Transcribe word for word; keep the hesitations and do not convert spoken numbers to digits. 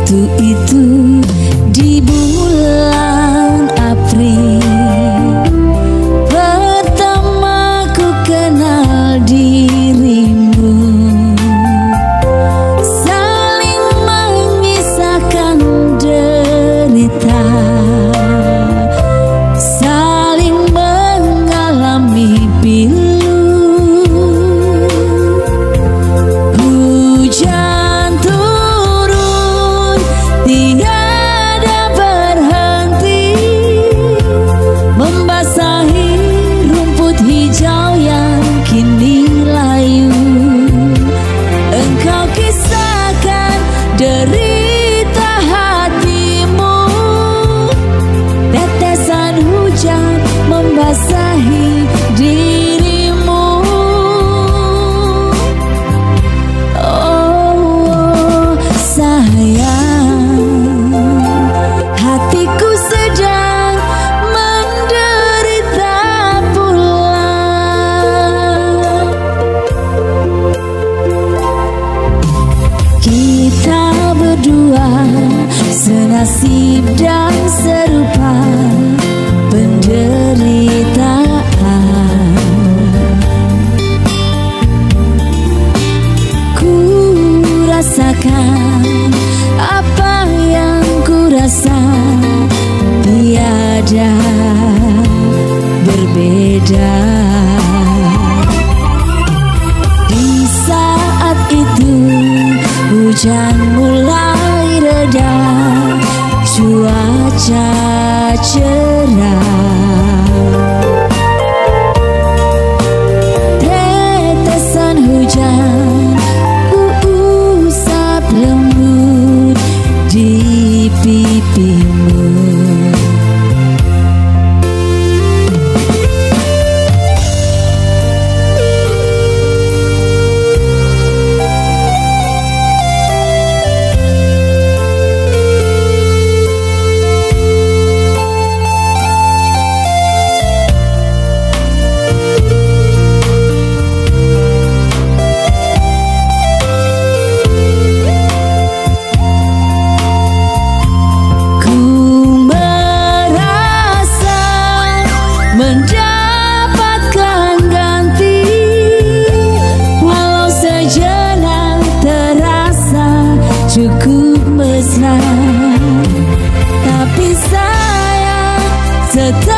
Waktu itu di bulan April, pertama ku kenal dirimu. Saling mengisahkan derita, saling mengalami pilu. Hujan turun tiada berhenti, membasahi rumput hijau yang kini layu. Engkau kisahkan derita hatimu, tetesan hujan membasahi dirimu. Oh, sayang, hatiku sedang menderita pula. Kita berdua senasib dan serupa penderitaan. Ku rasakan apa yang ku rasa, tiada berbeda. Di saat itu hujan mulai reda, cuaca cerah. Tetesan hujan ku usap lembut di pipimu. Ku merasa mendapatkan ganti, walau sejenak terasa cukup mesra. Tapi sayang, setelah